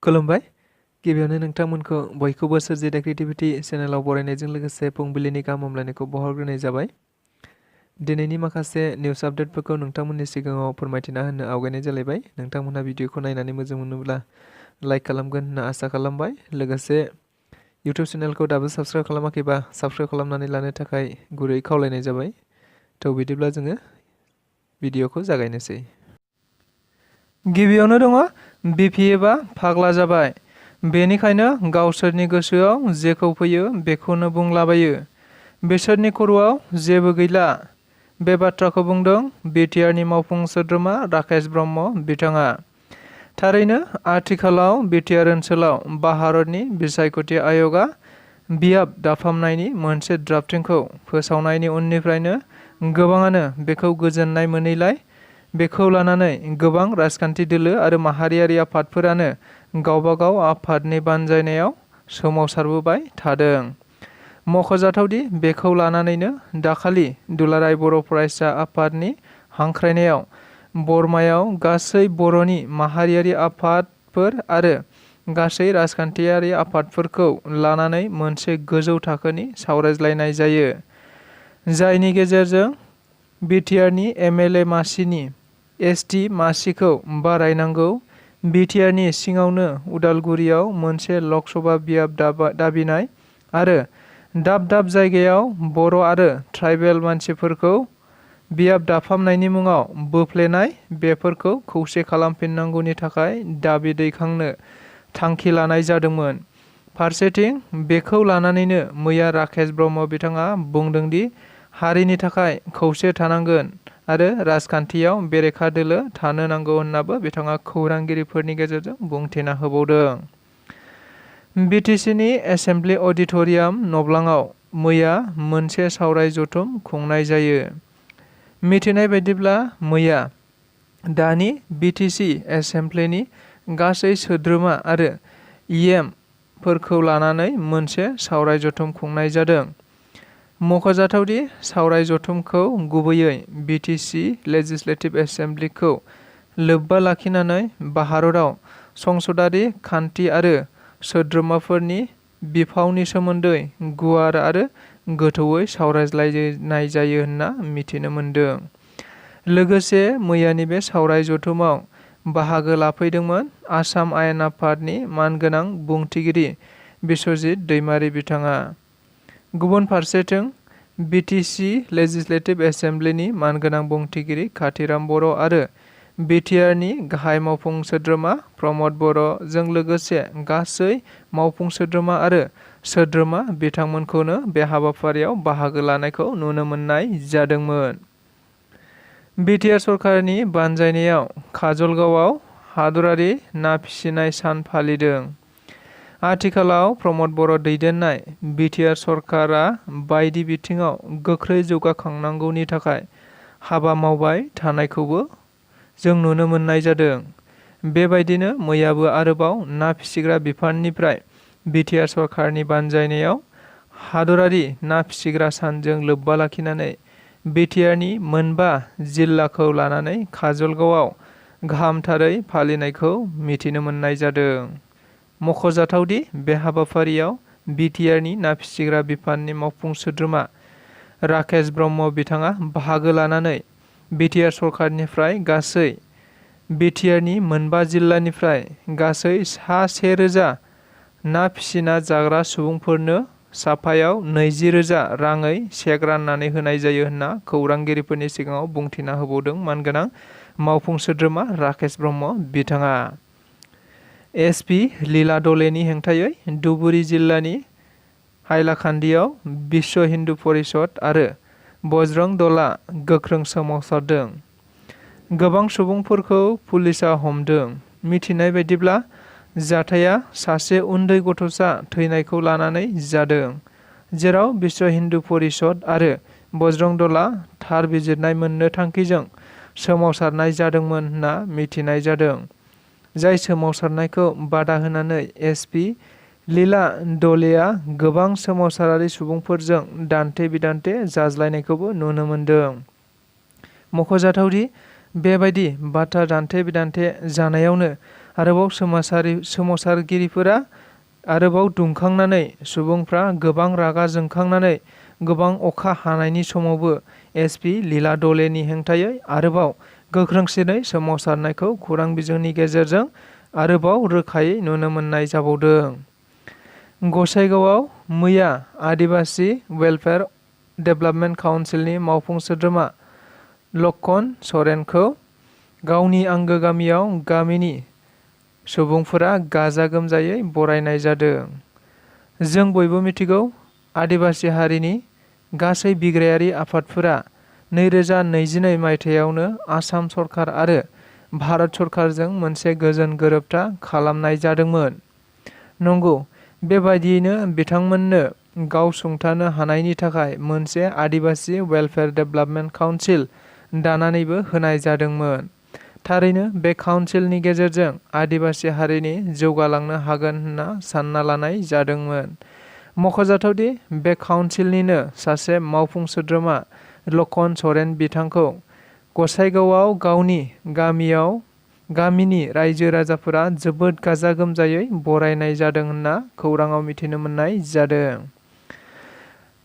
खुलुमबाय गिबियावनो नोंथांमोनखौ बयखौबो सोरजिदा क्रिएटिभिटी चेनेलाव बरायनायजों लोगोसे फुंबिलिनि गाहाम हामलायनायखौ बावहरग्रोनाय जाबाय। दिनैनि माखासे निउस आपडेटफोरखौ नोंथांमोननि सिगाङाव फोरमायथिना होनो आवगायनाय जालायबाय। नोंथांमोनहा भिडिअखौ नायनानै मोजां मोनोब्ला लाइक खालामगोन होनना आसा खालामबाय। लोगोसे इउटिउब चेनेलखौ दाबो साबस्क्राइब खालामाखैबा साबस्क्राइब खालामनानै लानो थाखाय गुरै खावलायनाय जाबाय। थ' बिदिब्ला जोङो भिडिअखौ जागायनोसै। गिबियावनो दङ BPFआ फाग्ला जाबाय, बेनिखायनो गावसोरनि गोसोआव जेखौ फैयो बेखौनो बुंलाबायो। बिसोरनि खर'आव जेबो गैला। बे बाथ्राखौ बुंदों बिटिआरनि मावफुं सोद्रोमा राकेश ब्रह्म बिथाङा। थारैनो आथिखालाव बिटिआर ओनसोलाव भारतनि बिसायख'थि आय'गआ बियाब दाफामनायनि मोनसे ड्राफ्टिंखौ फोसावनायनि उननिफ्रायनो गोबाङानो बेखौ गोजोननाय मोनैलाय बेखौ लानानै गोबां राजखान्थि दोलो आरो माहारियारि आफादफोरानो गावबागाव आफादनि बानजायनायाव सोमावसारबोबाय थादों। मख'जाथावदि बेखौ लानानैनो दाखालि दुलाराय बर' फरायसा आफादनि हांख्रायनायाव बरमायाव गासै बर'नि माहारियारि आफादफोर आरो गासै राजखान्थियारि आफादफोरखौ लानानै मोनसे गोजौ थाखोनि सावरायज्लायनाय जायो, जायनि गेजेरजों बिटिआरनि MLA मासिनि ST मासिखौ बारायनांगौ, बिटिआरनि सिङावनो उदालगुरियाव मोनसे लकसभा बियाब दाबिनाय आरो दाब दाब जायगायाव बर' आरो ट्राइबेल मानसिफोरखौ बियाब दाफामनायनि मुङाव बोफ्लेनाय बेफोरखौ खौसे खालामफिननांगौनि थाखाय दाबि दैखांनो थांखि लानाय जादोंमोन। फारसेथिं बेखौ लानानैनो मैया राकेश ब्रह्म बिथाङा बुंदोंदि हारिनि थाखाय खौसे थानांगोन आरो राजखान्थियाव बेरेखा दोलो थानो नांगौ होन्नाबो बिथाङा खौरांगिरिफोरनि गेजेरजों बुंथिना होबावदों। BTCनि एसेम्बलि अडिट'रियाम नब्लाङाव मैया मोनसे सावराय जथुम खुंनाय जायो। मिथिनाय बायदिब्ला मैया दानि BTC एसेम्बलिनि गासै सोद्रोमा आरो EM फोरखौ लानानै मोनसे सावराय जथुम खुंनाय जादों। मख'जाथावदि सावराय जथुमखौ गुबैयै BTC लेजिस्लेटिभ एसेम्बलिखौ लोब्बा लाखिनानै भारतआव संसदारि खान्थि आरो सोद्रोमाफोरनि बिफावनि सोमोन्दै गुवार आरो गोथौयै सावरायज्लायनाय जायो होनना मिथिनो मोन्दों। लोगोसे मैयानि बे सावराय जथुमाव बाहागो लाफैदोंमोन आसाम आयेन आफादनि मानगोनां बुंथिगिरि बिस्वजित दैमारि बिथाङा। गुबुन फारसेथिं BTC लेजिस्लेटिभ एसेम्बलिनि मानगोनां बुंथिगिरि काथिराम बर' आरो बिटिआरनि गाहाय मावफुं सोद्रोमा प्रमद बर'जों लोगोसे गासै मावफुं सोद्रोमा आरो सोद्रोमा बिथांमोनखौनो बे हाबाफारियाव बाहागो लानायखौ नुनो मोननाय जादोंमोन। बिटिआर सरकारनि बानजायनायाव काजलगावआव हादरारि ना फिसिनाय सान फालिदों। आथिखालाव प्रमद बर' दैदेननाय बिटिआर सरकारा बायदि बिथिङाव गोख्रै जौगाखांनांगौनि थाखाय हाबा मावबाय थानायखौबो जों नुनो मोननाय जादों। बेबायदिनो मैयाबो आरोबाव ना फिसिग्रा बिफाननिफ्राय बिटिआर सरकारनि बानजायनायाव हादरारि ना फिसिग्रा सानजों लोब्बा लाखिनानै बिटिआरनि मोनबा जिल्लाखौ लानानै काजलगावआव गाहामथारै फालिनायखौ मिथिनो मोननाय जादों। मख'जाथावदि बे हाबाफारियाव बिटिआरनि ना फिसिग्रा बिफाननि मावफुं सोद्रोमा राकेश ब्रह्म बिथाङा बाहागो लानानै बिटिआर सरकारनिफ्राय गासै बिटिआरनि मोनबा जिल्लानिफ्राय गासै सा 1,000 ना फिसिना जाग्रा सुबुंफोरनो साफायाव 20,000 राङै चेक राननानै होनाय जायो होनना खौरांगिरिफोरनि सिगाङाव बुंथिना होबावदों मानगोनां मावफुं सोद्रोमा राकेश ब्रह्म बिथाङा। SP लीला दलेनि हेंथायै धुबुरी जिल्लानि हाइलाकान्दियाव विश्व हिन्दु परिषद आरो बजरंग दलआ गोख्रों सोमावसारदों। गोबां सुबुंफोरखौ पुलिसआ हमदों। मिथिनाय बायदिब्ला जाथाया सासे उन्दै गथ'सा थैनायखौ लानानै जादों, जेराव विश्व हिन्दु परिषद आरो बजरंग दलआ थार बिजिरनाय मोननो थांखिजों सोमावसारनाय जादोंमोन होनना मिथिनाय जादों। जाय सोमावसारनायखौ बादा होनानै SP लीला दलेआ गोबां सोमावसारारि सुबुंफोरजों दान्थे बिदान्थे जाज्लायनायखौबो नुनो मोन्दों। मख'जाथावदि बेबायदि बाथ्रा दान्थे बिदान्थे जानायावनो आरोबाव सोमावसारगिरिफोरा आरोबाव दुंखांनानै सुबुंफ्रा गोबां रागा जोंखांनानै गोबां अखा हानायनि समावबो एसपि लीला दलेनि हेंथायै आरोबाव गोख्रोंसिनै सोमावसारनायखौ खौरां बिजोंनि गेजेरजों आरोबाव रोखायै नुनो मोननाय जाबावदों। गसाइगावआव मैया आदिबासी वेलफेयार डेभेलपमेन्ट काउन्सिलनि मावफुं सोद्रोमा लक्ष्मण सरेनखौ गावनि आंगो गामियाव गामिनि सुबुंफोरा गाजा गोमजायै बरायनाय जादों। जों बयबो मिथिगौ आदिबासी हारिनि गासै बिग्रायारि आफादफोरा 2022 मायथाइयावनो आसाम सरकार आरो भारत सरकारजों मोनसे गोजोन गोरोबथा खालामनाय जादोंमोन। नंगौ, बेबायदियैनो बिथांमोननो गावसुंथानो हानायनि थाखाय मोनसे आदिबासी वेलफेयार डेभेलपमेन्ट काउन्सिल दानानैबो होनाय जादोंमोन। थारैनो बे काउन्सिलनि गेजेरजों आदिबासी हारिनि जौगालांनो हागोन होनना सानना लानाय जादोंमोन। मख'जाथावदि बे काउन्सिलनिनो सासे मावफुं सोद्रोमा लक्ष्मण सरेन बिथांखौ गसाइगावआव गावनि गामिनि रायजो राजाफोरा जोबोद गाजा गोमजायै बरायनाय जादों होनना खौराङाव मिथिनो मोननाय जादों।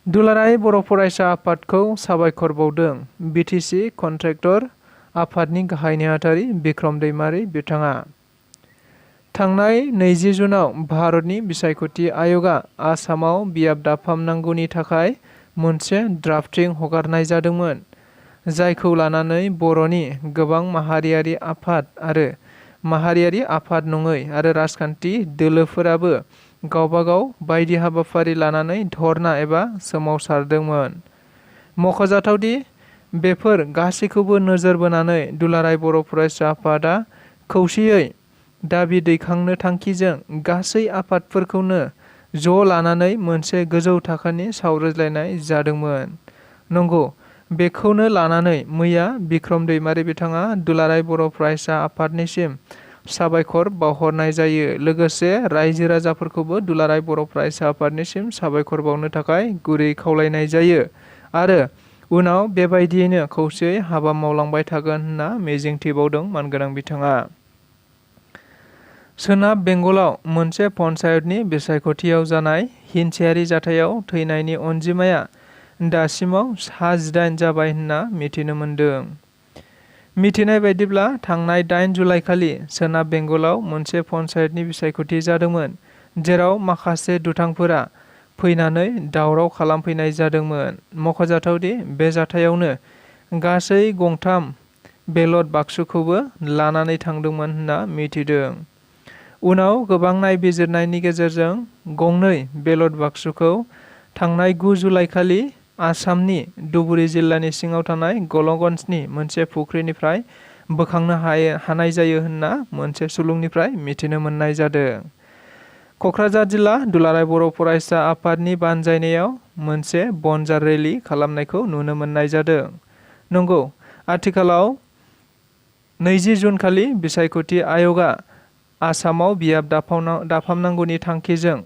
दुलाराय बर' फरायसा आफादखौ साबायखर बावदों बिटिसि कन्ट्रेक्टर आफादनि गाहाय नेहाथारि बिक्रम दैमारि बिथाङा। थांनाय 20 जुनाव भारतनि बिसायख'थि आय'गआ आसामाव बियाब दाफामनांगौनि थाखाय मोनसे ड्राफ्टिं हगारनाय जादोंमोन, जायखौ लानानै बर'नि गोबां माहारियारि आफाद आरो माहारियारि आफाद नङै आरो राजखान्थि दोलोफोराबो गावबागाव बायदि हाबाफारि लानानै धर्ना एबा सोमावसारदोंमोन। मख'जाथावदि बेफोर गासैखौबो नोजोर बोनानै दुलाराय बर' फरायसा आफादआ खौसेयै दाबि दैखांनो थांखिजों गासै आफादफोरखौनो ज' लानानै मोनसे गोजौ थाखोनि सावरायज्लायनाय जादोंमोन। नंगौ, बेखौनो लानानै मैया बिक्रम दैमारि बिथाङा दुलाराय बर' फरायसा आफादनिसिम साबायखर बावहरनाय जायो। लोगोसे रायजो राजाफोरखौबो दुलाराय बर' फरायसा आफादनिसिम साबायखर बावनो थाखाय गुरै खावलायनाय जायो आरो उनाव बेबायदियैनो खौसेयै हाबा मावलांबाय थागोन होनना मिजिंथिबावदों मानगोनां बिथाङा। सोनाब बेंगलाव मोनसे पन्चायतनि बिसायख'थियाव जानाय हिंसायारि जाथायाव थैनायनि अनजिमाया दासिमाव 18 जाबाय होनना मिथिनो मोन्दों। मिथिनाय बायदिब्ला थांनाय 8 जुलाइखालि सोनाब बेंगलाव मोनसे पन्चायतनि बिसायख'थि जादोंमोन, जेराव माखासे दुथांफोरा फैनानै दावराव खालामफैनाय जादोंमोन। मख'जाथावदि बे जाथायावनो गासै गंथाम बेलट बाक्सुखौबो लानानै थांदोंमोन होनना मिथिदों। उनाव गोबां नायबिजिरनायनि गेजेरजों गंनै बेलट बाक्सुखौ थांनाय 9 जुलाइखालि आसामनि धुबुरी जिल्लानि सिङाव थानाय गलगन्जनि मोनसे फुख्रिनिफ्राय बोखांनो हानाय जायो होनना मोनसे सुलुंनिफ्राय मिथिनो मोननाय जादों। क'क्राझार जिल्ला दुलाराय बर' फरायसा आफादनि बानजायनायाव मोनसे बनजार रेलि खालामनायखौ नुनो मोननाय जादों। नंगौ, आथिखालाव 20 जुन खालि बिसायख'थि आय'गआ आसामाव बियाब दाफामनांगौनि थांखिजों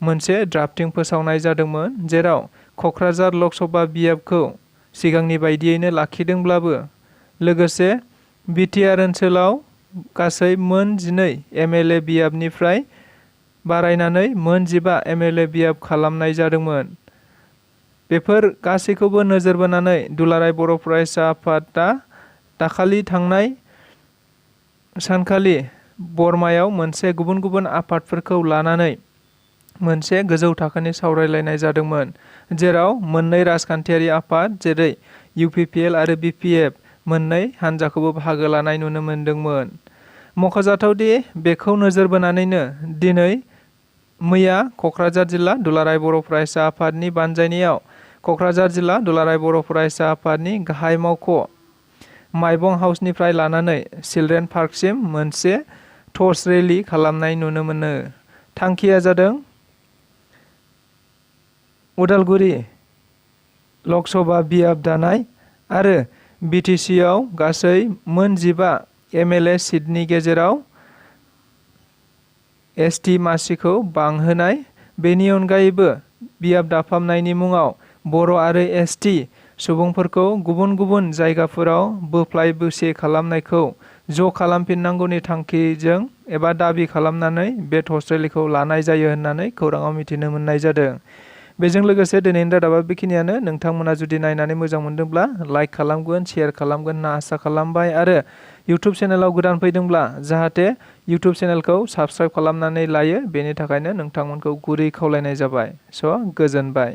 मोनसे ड्राफ्टिं फोसावनाय जादोंमोन, जेराव क'क्राझार लकसभा बियाबखौ सिगांनि बायदियैनो लाखिदोंब्लाबो लोगोसे बिटिआर ओनसोलाव गासै मोन 12 एमएलए बियाबनिफ्राय बारायनानै मोन 15 एमएलए बियाब खालामनाय जादोंमोन। बेफोर गासैखौबो नोजोर बोनानै दुलाराय बर' फरायसा आफादआ दाखालि थांनाय सानखालि बरमायाव मोनसे गुबुन आफादफोरखौ लानानै मोनसे गोजौ थाखोनि सावरायलायनाय जादोंमोन, जेराव मोननै राजखान्थियारि आफाद जेरै इउपिपिएल आरो बिपिएफ मोननै हान्जाखौबो बाहागो लानाय नुनो मोन्दोंमोन। मख'जाथावदि बेखौ नोजोर बोनानैनो मैया क'क्राझार जिल्ला दुलाराय बर' फरायसा आफादनि बानजायनायाव क'क्राझार जिल्ला दुलाराय बर' फरायसा आफादनि गाहाय मावख' माइबं हाउसनिफ्राय लानानै चिलड्रेन पार्कसिम मोनसे टर्च रेलि खालामनाय नुनो मोनो। थांखिया जादों उदालगुरि लकसभा बियाब दानाय आरो बिटिसिआव गासै मोन 15 एमएलए सिटनि गेजेराव एसटि मासिखौ बांहोनाय। बेनि अनगायैबो बियाब दाफामनायनि मुङाव बर' आरो एसटि सुबुंफोरखौ गुबुन जायगाफोराव बोफ्लाय बोसे खालामनायखौ ज' खालामफिननांगौनि थांखिजों एबा दाबि खालामनानै बे टर्च रेलीखौ लानाय जायो होननानै खौराङाव मिथिनो मोननाय जादों। बेजों लोगोसे दिनैनि रादाबा बेखिनियानो। नोंथांमोना जुदि नायनानै मोजां मोनदोंब्ला लाइक खालामगोन, शेयार खालामगोन होनना आसा खालामबाय आरो इउटुब चेनेलाव गोदान फैदोंब्ला जाहाथे इउटुब चेनेलखौ साबस्क्राइब खालामनानै लायो, बेनि थाखायनो नोंथांमोनखौ गुरै खावलायनाय जाबाय। स' गोजोनबाय।